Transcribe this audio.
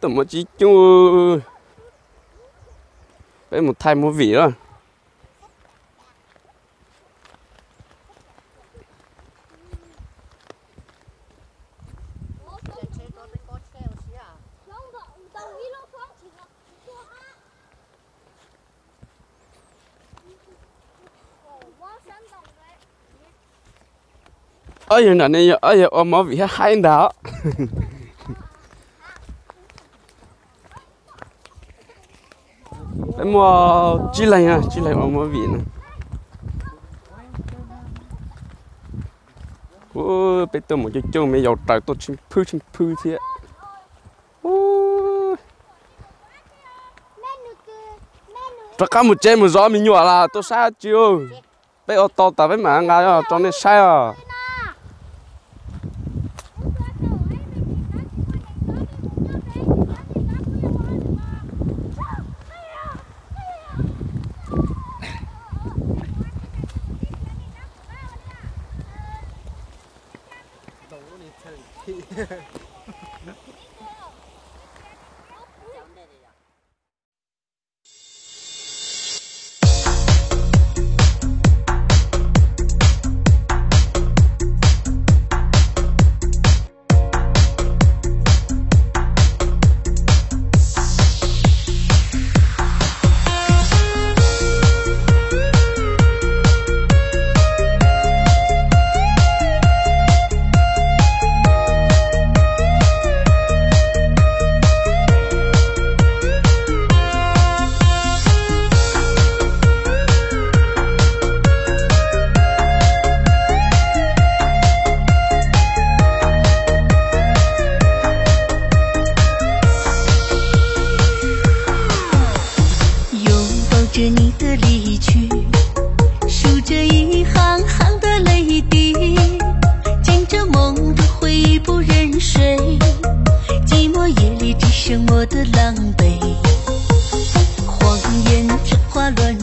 Tuaj mus tsis coob, peb mus thaij movie lawm. Ob yawg nram ne yog ob yawg ua movie haib haib ntag. Peb muaj tsib leeg, tsib leeg ua movie na. Ub, peb tuaj mus coob coob, me yaus raws tuaj tsheej phwj tsheej phwj thiab. Ub, rov qab mus tsev mus zov me nyuam las, tuaj saib tsi. Peb ua tau tas peb mam nqa rau nej saib os.拥抱着你的离去，数着一行行的泪滴，浸着梦的回忆不忍睡，寂寞夜里只剩我的狼狈。谎言天花乱